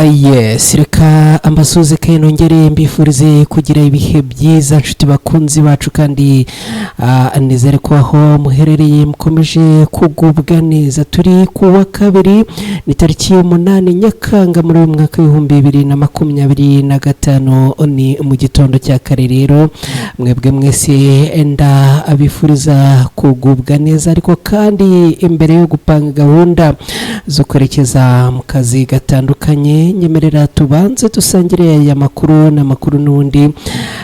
Yes, reka ambasuze kandi nongere mbifurize kugira ibihe byiza nshuti bakunzi bacu, kandi nizere ko aho muherereye mukomeje kugubwa neza. Turi ku wa kabiri, ni tariki 8 Nyakanga muri uyu mwaka w'2025, ni mu gitondo cya kare. Rero mwebwe mwese ndabifuriza kugubwa neza, ariko kandi imbere yo gupanga gahunda zo kwerekeza mu kazi gatandukanye, nyemerera tubanze dusangire aya makuru. N'amakuru n'ubundi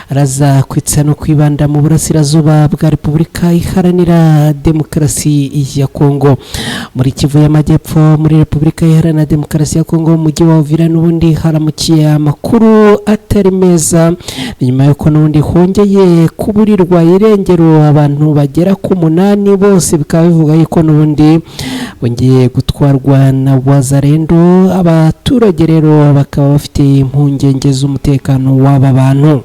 araza kwitsa no kwibanda mu burasirazuba bwa Repubulika Iharanira Demokarasi ya Kongo, muri Kivu y'Amajyepfo, muri Repubulika Iharanira Demokarasi ya Kongo, mu mujyi wa Uvira n'ubundi haramukiye amakuru atari meza. Ni nyuma y'uko n'ubundi hongeye kuburirwa irengero abantu bagera ku 8, bose bikaba bivuga yuko n'ubundi bongeye gutwarwa na Wazalendo. Abaturage rero bakaba bafite impungenge z'umutekano w'aba bantu.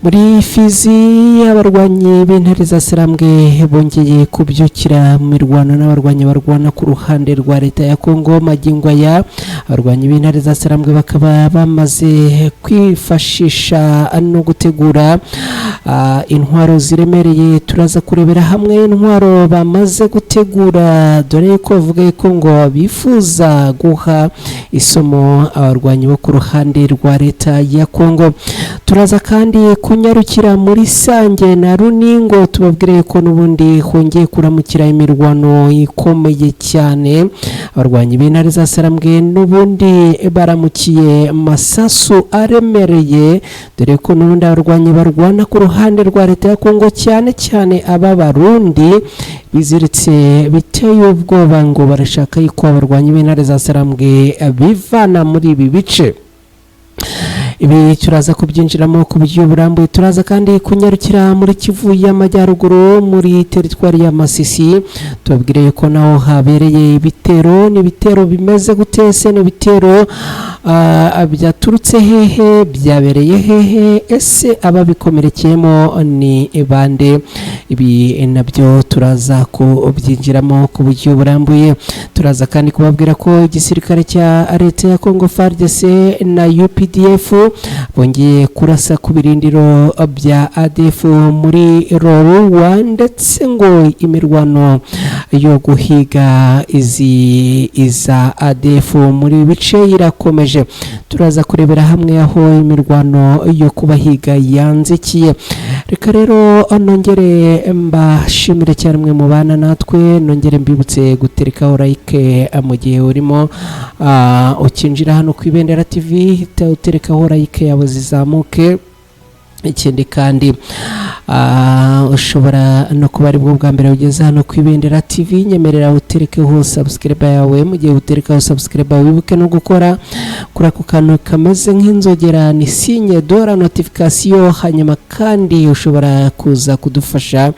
Muri Fizi, abarwanyi b'intare za Sarambwe bongeye kubyukira mu mirwano n'abarwanyi barwana ku ruhande rwa leta ya Kongo. Magingo aya abarwanyi b'intare za Sarambwe bakaba bamaze kwifashisha no gutegura intwaro ziremereye. Turaza kurebera hamwe intwaro bamaze gutegura, dore ko bavuga ko ngo bifuza guha isomo abarwanyi bo ku ruhande rwa leta ya Kongo. Turaza kandi kunyarukira muri Sange na Runingo, tubabwire ko n'ubundi hongeye kuramukira imirwano ikomeye cyane. Abarwanyi b'intare za Sarambwe n'ubundi baramukiye masasu aremereye, dore ko n'ubundi abarwanyi barwana ku ruhande rwa leta ya Kongo, cyane cyane aba Barundi, biziritse biteye ubwoba, ngo barashaka yuko abarwanyi b'intare za Sarambwe bivana muri ibi bice. Ibi turaza kubyinjiramo ku buryo burambuye. Turaza kandi kunyarukira muri Kivu y'Amajyaruguru, muri teritwari ya Masisi, tubabwire ko naho habereye ibitero. Ni ibitero bimeze gute se? Ni ibitero byaturutse hehe? Byabereye hehe? Ese ababikomerekeyemo ni bande? Ibi nabyo turaza kubyinjiramo ku buryo burambuye. Turaza kandi kubabwira ko igisirikare cya leta ya Kongo, FARDC na UPDF, bongeye kurasa ku birindiro bya ADF muri Rorua, ndetse ngo imirwano yo guhiga izi iza ADF muri bice irakomeje. Turaza kurebera hamwe aho imirwano yo kubahiga yanzikiye. Reka rero nongere mbashimire cyane mwe mubana natwe, nongere mbibutse guterekaho like mu gihe urimo ukinjira hano ku Ibendera TV, hita uterekaho like yawe zizamuke. Ikindi kandi, ushobora no kuba ari bwo bwa mbere ugeze hano ku Ibendera TV, nyemerera uterekeho subscribe yawe. Mu gihe uterekaho subscribe, wibuke no gukora kuri ako kantu kameze nk'inzogera, ni signe de la notification. Hanyuma kandi ushobora kuza kudufasha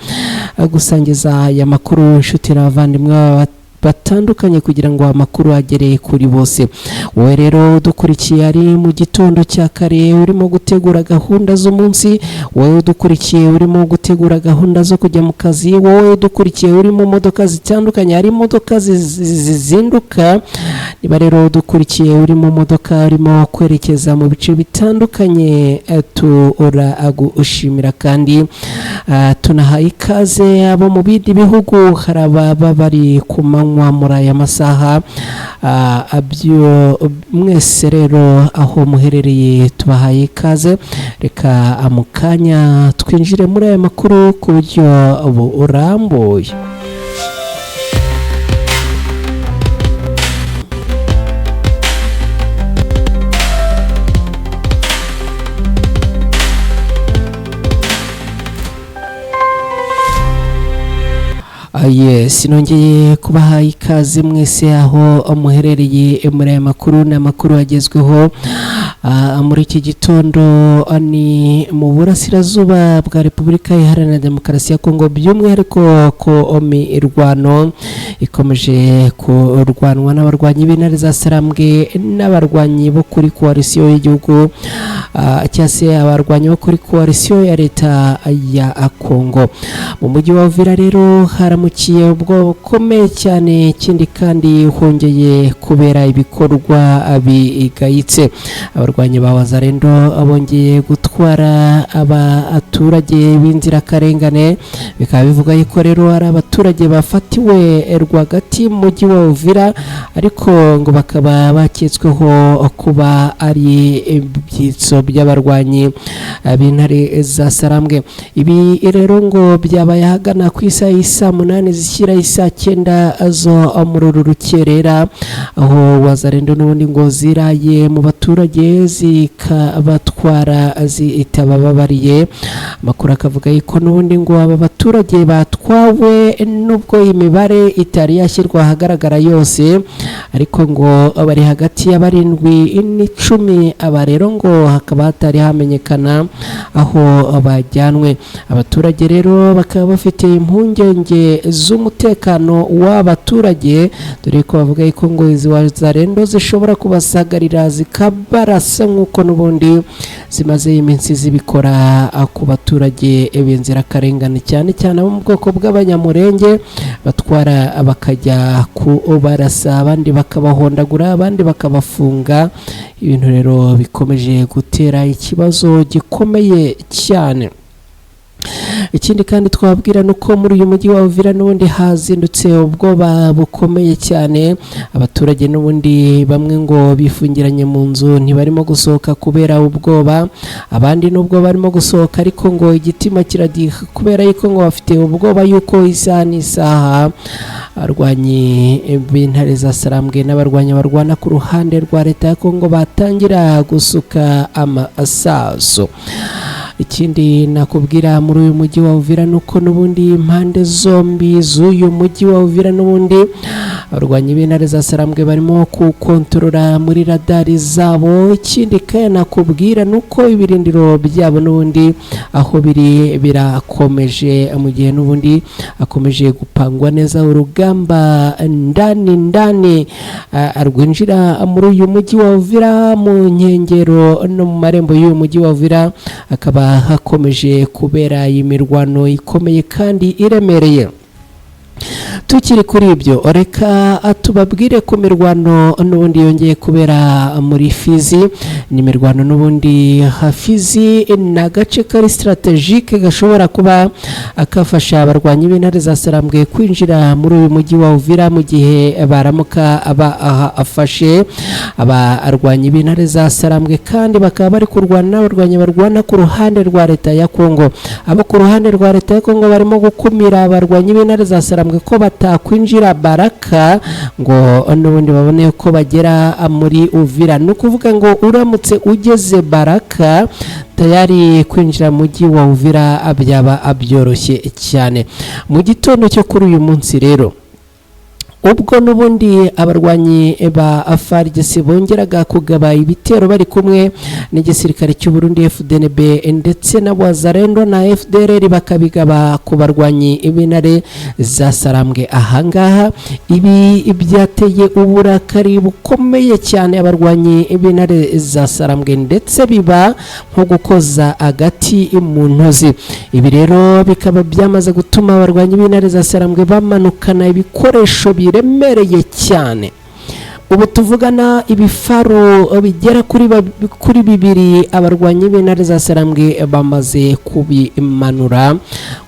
gusangiza aya makuru inshuti n'abavandimwe batandukanye, kugira ngo amakuru agere kuri bose. Wowe rero udukurikiye ari mu gitondo cya kare urimo gutegura gahunda z'umunsi, wowe udukurikiye urimo gutegura gahunda zo kujya mu kazi, wowe udukurikiye uri mu modoka zitandukanye, hari imodoka zizinduka, niba rero udukurikiye uri mu modoka urimo kwerekeza mu bice bitandukanye, turagushimira kandi tunaha ikaze abo mu bindi bihugu. Hari ababa bari ku manywa muri aya masaha. Mwese rero aho muherereye tubahaye ikaze. Reka mu kanya twinjire muri aya makuru ku buryo burambuye. Yes, nongeye kubaha ikaze mwese aho muherereye muri aya makuru. Ni amakuru agezweho. Muri iki gitondo ni mu burasirazuba bwa Repubulika Iharanira Demokarasi ya Kongo, by'umwihariko ko mirwano ikomeje kurwanwa n'abarwanyi b'intare za Sarambwe n'abarwanyi bo kuri koalisiyo y'igihugu, cyangwa se abarwanyi bo kuri koalisiyo ya leta ya Kongo. Mu mujyi wa Uvira rero haramukiye ubwoba bukomeye cyane. Ikindi kandi hongeye kubera ibikorwa bigayitse. Abarwanyi ba Wazalendo bongeye gutwara abaturage b'inzirakarengane, bikaba bivuga yuko rero hari abaturage bafatiwe rwagati mu mujyi wa Uvira, ariko ngo bakaba baketsweho kuba ari ibyitso by'abarwanyi b'intare za Sarambwe. Ibi rero ngo byabaye ahagana ku isaha y'isaa 8 zishyira isaa 9 zo muri uru rukerera, aho Wazalendo n'ubundi ngo ziraye mu baturage zikabatwara zitabababariye. Amakuru akavuga yuko n'ubundi ngo aba baturage batwawe, nubwo imibare itari yashyirwa ahagaragara yose, ariko ngo bari hagati ya 7 n'10. Aba rero ngo hakaba hatari hamenyekana aho bajyanwe. Abaturage rero bakaba bafite impungenge z'umutekano w'abaturage, dore ko bavuga yuko ngo izi Wazalendo zishobora kubasagarira zikabarasa, nk'uko n'ubundi zimaze iminsi zibikora ku baturage b'inzirakarengane, cyane cyane abo mu bwoko bw'Abanyamurenge, batwara bakajya kubarasa, abandi bakabahondagura, abandi bakabafunga. Ibintu rero bikomeje gutera ikibazo gikomeye cyane. Ikindi kandi twabwira ni uko muri uyu mujyi wa Uvira n'ubundi hazindutse ubwoba bukomeye cyane. Abaturage n'ubundi bamwe ngo bifungiranye mu nzu, ntibarimo gusohoka kubera ubwoba. Abandi nubwo barimo gusohoka, ariko ngo igitima kiradiha kubera yuko ngo bafite ubwoba yuko isaha n'isaha abarwanyi b'intare za Sarambwe n'abarwanyi barwana ku ruhande rwa leta ya Kongo batangira gusuka amasaso. Ikindi nakubwira muri uyu mujyi wa Uvira ni uko n'ubundi impande zombi z'uyu mujyi wa Uvira n'ubundi abarwanyi b'intare za Sarambwe barimo kukontorora muri radari zabo. Ikindi kandi nakubwira ni uko ibirindiro byabo n'ubundi aho biri birakomeje, mu gihe n'ubundi akomeje gupangwa neza urugamba ndani ndani rwinjira muri uyu mujyi wa Uvira. Mu nkengero no mu marembo y'uyu mujyi wa Uvira akaba hakomeje kubera imirwano ikomeye kandi iremereye. Tukiri kuri ibyo, reka tubabwire ku mirwano n'ubundi yongeye kubera muri Fizi. Ni imirwano n'ubundi Fizi ni agace kari stratégique gashobora kuba kafasha abarwanyi b'intare za Sarambwe kwinjira muri uyu mujyi wa Uvira mu gihe baramuka bafashe. Abarwanyi b'intare za Sarambwe kandi bakaba bari kurwana n'abarwanyi barwana ku ruhande rwa leta ya Kongo. Abo ku ruhande rwa leta ya Kongo barimo gukumira abarwanyi b'intare za Sarambwe ko batakwinjira Baraka ngo n'ubundi babone ko bagera muri Uvira. Ni ukuvuga ngo uramutse ugeze Baraka, tayari kwinjira mu mujyi wa Uvira byaba byoroshye cyane. Mu gitondo cyo kuri uyu munsi rero, ubwo n'ubundi abarwanyi ba FARDC bongeraga kugaba ibitero bari kumwe n'igisirikare cy'u Burundi FDNB ndetse na Wazalendo na FDLR, bakabigaba ku barwanyi b'intare za Sarambwe ahangaha, ibi byateye uburakari bukomeye cyane abarwanyi b'intare za Sarambwe, ndetse biba nko gukoza agati mu ntozi. Ibi rero bikaba byamaze gutuma abarwanyi b'intare za Sarambwe bamanukana ibikoresho biremereye cyane. Ubu tuvugana ibifaru bigera kuri 2 abarwanyi b'intare za Sarambwe bamaze kubimanura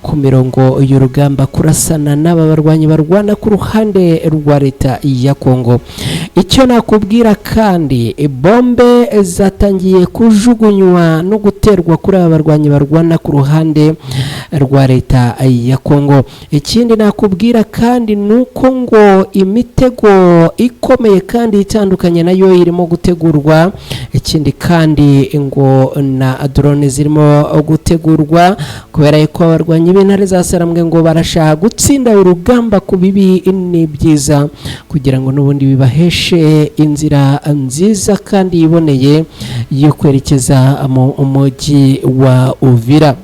ku mirongo y'urugamba kurasana n'aba barwanyi barwana ku ruhande rwa leta ya Kongo. Icyo nakubwira kandi, bombe zatangiye kujugunywa no guterwa kuri aba barwanyi barwana ku ruhande rwa leta ya Kongo. Ikindi nakubwira kandi ni uko ngo imitego ikomeye kandi itandukanye nayo irimo gutegurwa. Ikindi kandi ngo na drone zirimo gutegurwa, kubera ko abarwanyi b'intare za Sarambwe ngo barashaka gutsinda urugamba ku bibi n'ibyiza, kugira ngo n'ubundi bibaheshe inzira nziza kandi iboneye yo kwerekeza mu mujyi wa Uvira.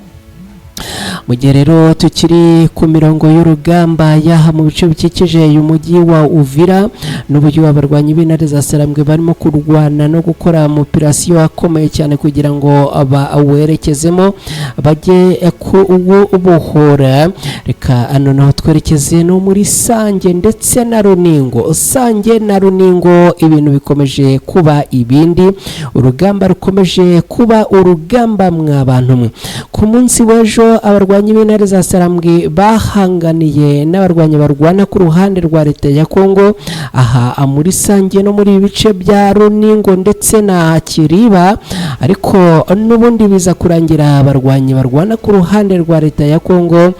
Mu gihe rero tukiri ku mirongo y'urugamba yaha mu bice bikikije uyu mujyi wa Uvira, n'uburyo abarwanyi b'intare za Sarambwe barimo kurwana no gukora operasiyo akomeye cyane kugira ngo bawerekezemo bajye kuwubohora. Reka noneho twerekeze no muri Sange ndetse na Runingo. Sange na Runingo ibintu bikomeje kuba ibindi, urugamba rukomeje kuba urugamba mwa bantu mwe. Ku munsi w'ejo abarwanyi b'intare za Sarambwe bahanganiye n'abarwanyi barwana ku ruhande rwa leta ya Kongo aha muri Sange no muri ibice bya Runingo ndetse na Kiriba, ariko n'ubundi biza kurangira abarwanyi barwana ku ruhande rwa leta ya Kongo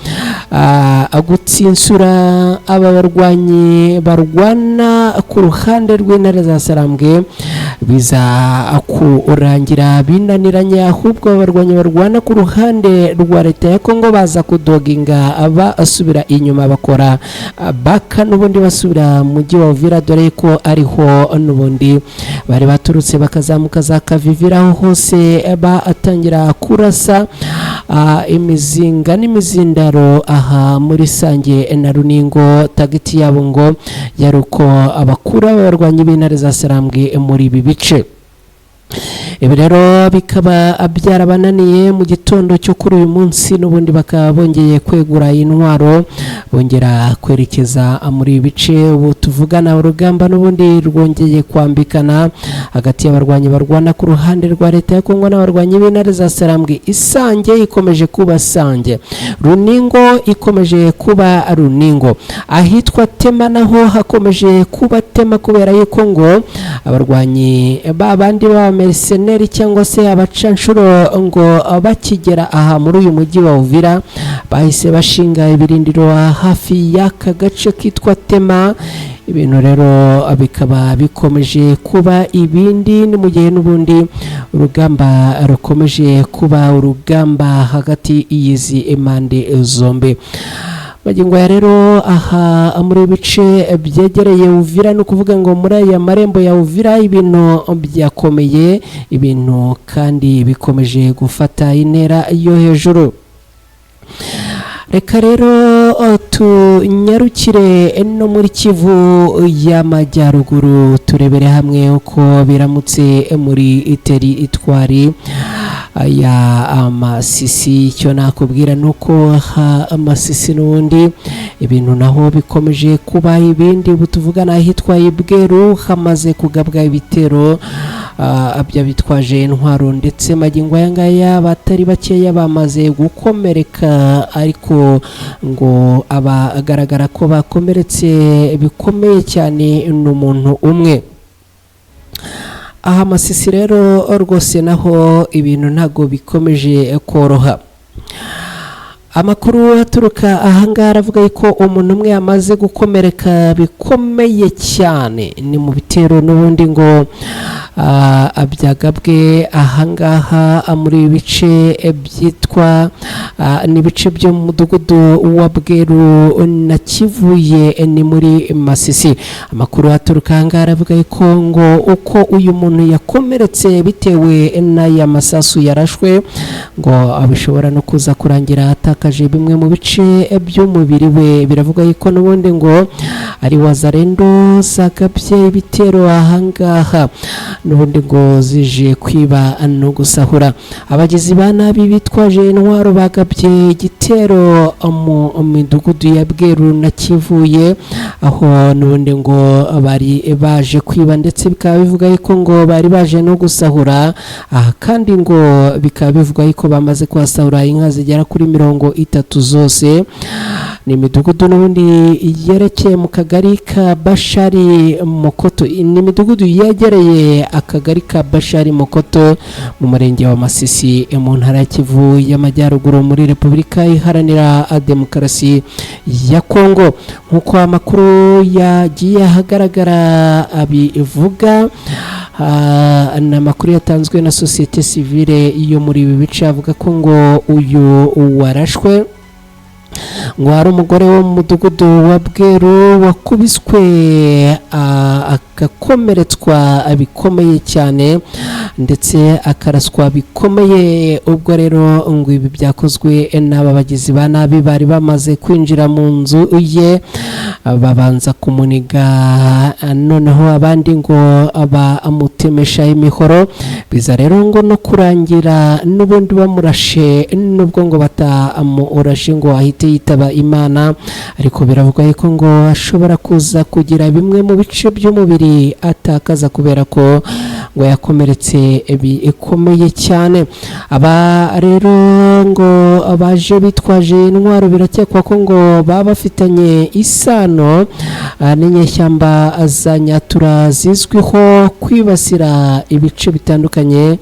gutsinsura aba barwanyi barwana ku ruhande rw'intare za Sarambwe, biza kurangira binaniranye. Ahubwo abarwanyi barwana ku ruhande rwa leta ya Kongo baza kudoginga basubira inyuma, bakora baka n'ubundi basubira mu mujyi wa Uvira, dore ko ariho n'ubundi bari baturutse, bakazamuka za Kavivira, aho hose batangira kurasa imizinga n'imizindaro aha muri Sange na Runingo. Tagiti yabo ngo yari uko abakura abarwanyi b'intare za Sarambwe muri ibi bice. Ibi rero bikaba byarabananiye. Mu gitondo cyo kuri uyu munsi n'ubundi bakaba bongeye kwegura intwaro, bongera kwerekeza muri ibi bice. Ubu tuvugana urugamba n'ubundi rwongeye kwambikana hagati y'abarwanyi barwana ku ruhande rwa leta ya Kongo n'abarwanyi b'intare za Sarambwe. Isange ikomeje kuba Sange, Runingo ikomeje kuba Runingo, ahitwa Tema naho hakomeje kuba Tema, kubera yuko ngo abarwanyi babandi ba mercenary cyangwa se abacanshuro ngo bakigera aha muri uyu mujyi wa Uvira bahise bashinga ibirindiro hafi y'aka gace kitwa Tema. Ibintu rero bikaba bikomeje kuba ibindi, ni mu gihe n'ubundi urugamba rukomeje kuba urugamba hagati y'izi impande zombi. Magingo ya rero aha muri bice byegereye Uvira, ni ukuvuga ngo muri aya marembo ya Uvira ibintu byakomeye, ibintu kandi bikomeje gufata intera yo hejuru. Reka rero tunyarukire no muri Kivu y'Amajyaruguru, turebere hamwe uko biramutse muri teritwari ya Amasisi. Icyo nakubwira ni uko Amasisi n'ubundi ibintu naho bikomeje kuba ibindi. Ubu tuvugana ahitwa Ibweru hamaze kugabwa ibitero by'abitwaje intwaro, ndetse magingo aya ngaya batari bakeya bamaze gukomereka, ariko ngo abagaragara ko bakomeretse bikomeye cyane ni umuntu umwe. Aha Masisi rero rwose naho ibintu ntago bikomeje koroha. Amakuru aturuka ahangaha aravuga ko umuntu umwe yamaze gukomereka bikomeye cyane, ni mu bitero n'ubundi ngo byagabwe ahangaha muri bice byitwa n'ibice byo mu mudugudu wa Bweru na Kivuye, ni muri Masisi. Amakuru aturuka ahangaha aravuga ko ngo uko uyu muntu yakomeretse bitewe n'aya masasu yarashwe, ngo bishobora no kuza kurangira atakaje bimwe mu bice by'umubiri we. Biravuga yuko n'ubundi ngo ari wazarendo zagabye ibitero ahangaha, n'ubundi ngo zije kwiba no gusahura. Abagizi ba nabi bitwaje intwaro bagabye igitero mu midugudu ya Bweru na Kivuye, aho n'ubundi ngo bari baje kwiba, ndetse bikaba bivuga yuko ngo bari baje no gusahura. Aha kandi ngo bikaba bivuga yuko bamaze kuhasahura inka zigera kuri 30 zose. Ni imidugudu n'ubundi yerekeye mu kagari ka Bashari Mokoto, ni imidugudu yegereye akagari ka Bashari Mokoto mu murenge wa Masisi mu ntara ya Kivu y'Amajyaruguru muri Repubulika Iharanira Demokarasi ya Kongo. Nk'uko amakuru yagiye ahagaragara abivuga, ni amakuru yatanzwe na sosiyete sivile yo muri ibi bice, avuga ko ngo uyu warashwe ngo hari umugore wo mu mudugudu wa Bweru wakubiswe agakomeretswa bikomeye cyane ndetse akaraswa bikomeye. Ubwo rero ngo ibi byakozwe n'aba bagizi ba nabi bari bamaze kwinjira mu nzu ye, babanza kumuniga, noneho abandi ngo bamutemesha imihoro, biza rero ngo no kurangira n'ubundi bamurashe, nubwo ngo batamurashe ngo ahite yitaba Imana, ariko biravugwa yuko ngo ashobora kuza kugira bimwe mu bice by'umubiri atakaza kubera ko ngo yakomeretse bikomeye cyane. Aba rero ngo baje bitwaje intwaro, birakekwa ko ngo baba bafitanye isano n'inyeshyamba za Nyatura zizwiho kwibasira ibice bitandukanye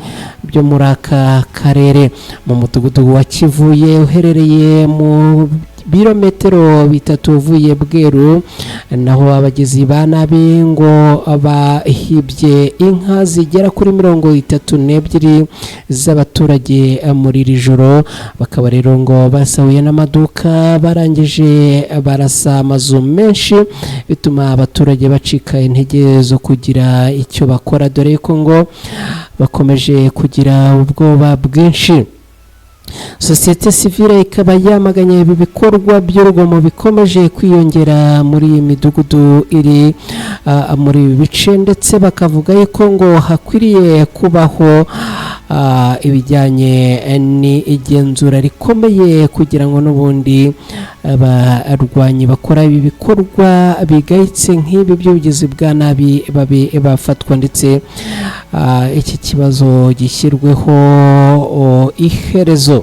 byo muri aka karere. Mu mudugudu wa Kivuye uherereye mu birometero 3 uvuye Bweru, naho abagizi ba nabi ngo bahibye inka zigera kuri 32 z'abaturage muri iri joro, bakaba rero ngo basahuye n'amaduka, barangije barasa amazu menshi, bituma abaturage bacika intege zo kugira icyo bakora, dore ko ngo bakomeje kugira ubwoba bwinshi. Sosiyete sivile ikaba yamaganye ibi bikorwa by'urugomo bikomeje kwiyongera muri iyi midugudu iri muri ibi bice, ndetse bakavuga yuko ngo hakwiriye kubaho ibijyanye n'igenzura rikomeye kugira ngo n'ubundi abarwanyi bakora ibi bikorwa bigayitse nk'ibi by'ubugizi bwa nabi babe bafatwa, ndetse iki kibazo gishyirweho iherezo.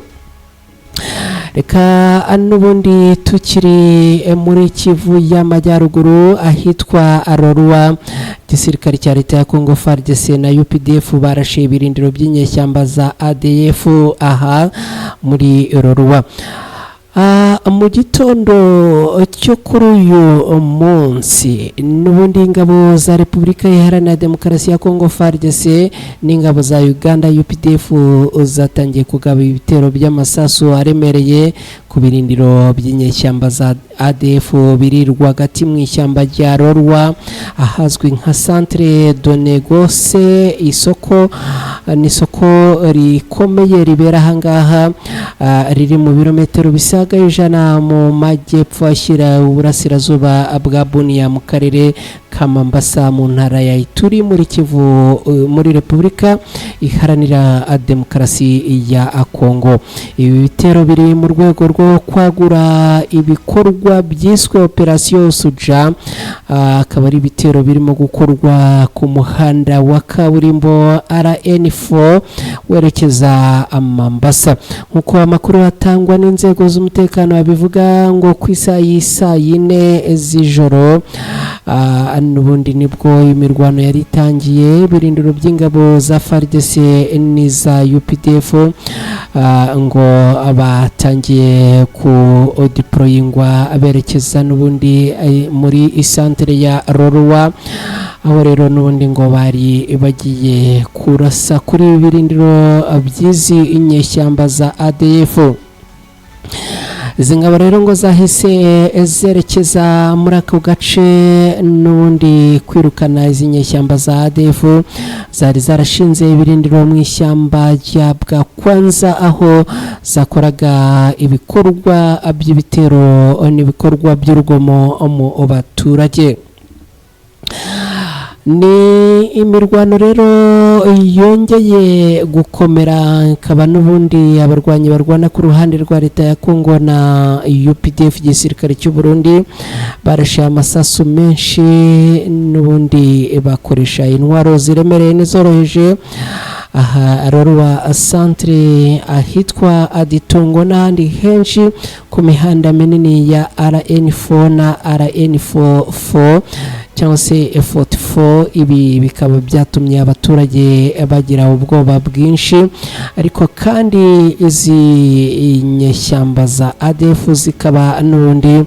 Reka n'ubundi tukiri muri Kivu y'Amajyaruguru ahitwa Arorua, igisirikare cya leta ya Congo FARDC na UPDF barashe ibirindiro by'inyeshyamba za ADF aha muri Rorua. Mu gitondo cyo kuri uyu munsi n'ubundi ingabo za Repubulika Iharanira Demokarasi ya Kongo FARDC n'ingabo za Uganda UPDF zatangiye kugaba ibitero by'amasasu aremereye ku birindiro by'inyeshyamba za ADF biri rwagati mu ishyamba rya Rorwa ahazwi nka Centre de Négoce. Isoko ni isoko rikomeye ribera ahangaha, riri mu birometero bisaga 100 mu majyepfo ashyira uburasirazuba bwa Bunia mu karere ka Mambasa mu ntara ya Ituri muri Kivu muri Repubulika Iharanira Demokarasi ya Kongo. Ibi bitero biri mu rwego rwo kwagura ibikorwa byiswe Operation Suja, akaba ari ibitero birimo gukorwa ku muhanda wa kaburimbo RN4 werekeza Mambasa. Nk'uko amakuru atangwa n'inzego z'umutekano babivuga, ngo ku isaha y'isaa yine z'ijoro n'ubundi nibwo imirwano yari itangiye, ibirindiro by'ingabo za FARDC n'iza UPDF ngo batangiye kudeployingwa berekeza n'ubundi muri isantere ya Rorua, aho rero n'ubundi ngo bari bagiye kurasa kuri ibi birindiro by'izi inyeshyamba za ADF. Izi ngabo rero ngo zahise zerekeza muri ako gace n'ubundi kwirukana izi nyeshyamba za ADF zari zarashinze ibirindiro mu ishyamba rya Bwakwanza, aho zakoraga ibikorwa by'ibitero n'ibikorwa by'urugomo mu baturage. Ni imirwano rero yongeye gukomera, ikaba n'ubundi abarwanyi barwana ku ruhande rwa leta ya Kongo na UPDF, igisirikare cy'u Burundi, barashe amasasu menshi, n'ubundi bakoresha intwaro ziremereye n'izoroheje. Aha Rorwa Centre, ahitwa Aditongo n'ahandi henshi ku mihanda minini ya RN4 na RN44 cyangwa se 44. Ibi bikaba byatumye abaturage bagira ubwoba bwinshi, ariko kandi izi nyeshyamba za ADF zikaba n'ubundi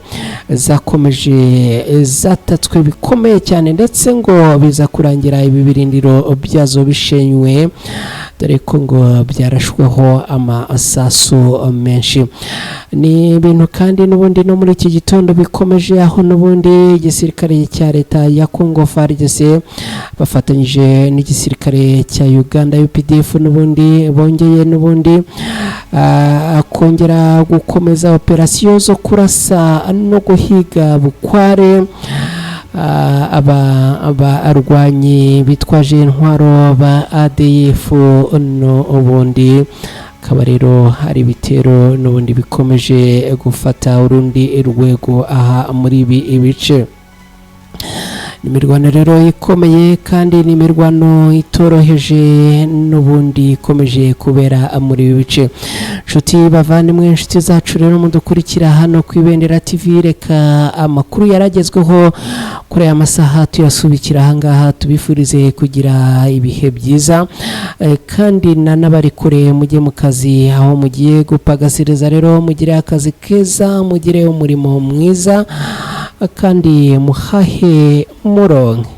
zakomeje zatatswe bikomeye cyane, ndetse ngo biza kurangira ibi birindiro byazo bishenywe, dore ko ngo byarashweho amasasu menshi. Ni ibintu kandi n'ubundi no muri iki gitondo bikomeje, aho n'ubundi igisirikare cya leta ya Congo FARDC bafatanyije n'igisirikare cya Uganda UPDF n'ubundi bongeye n'ubundi kongera gukomeza operasiyo zo kurasa no guhiga bukware abarwanyi bitwaje intwaro ba ADF. N'ubundi akaba rero hari ibitero n'ubundi bikomeje gufata urundi rwego aha muri ibi bice. Ni imirwano rero ikomeye, kandi ni imirwano itoroheje n'ubundi ikomeje kubera muri ibi bice. Inshuti bavandimwe, inshuti zacu rero mudukurikira hano ku Ibendera TV, reka amakuru yaragezweho kuri aya masaha tuyasubikira ahangaha, tubifurize kugira ibihe byiza, kandi n'abari kure mujye mu kazi aho mugiye gupagasiriza rero mugire akazi keza, mugire umurimo mwiza, kandi muhahe muronke.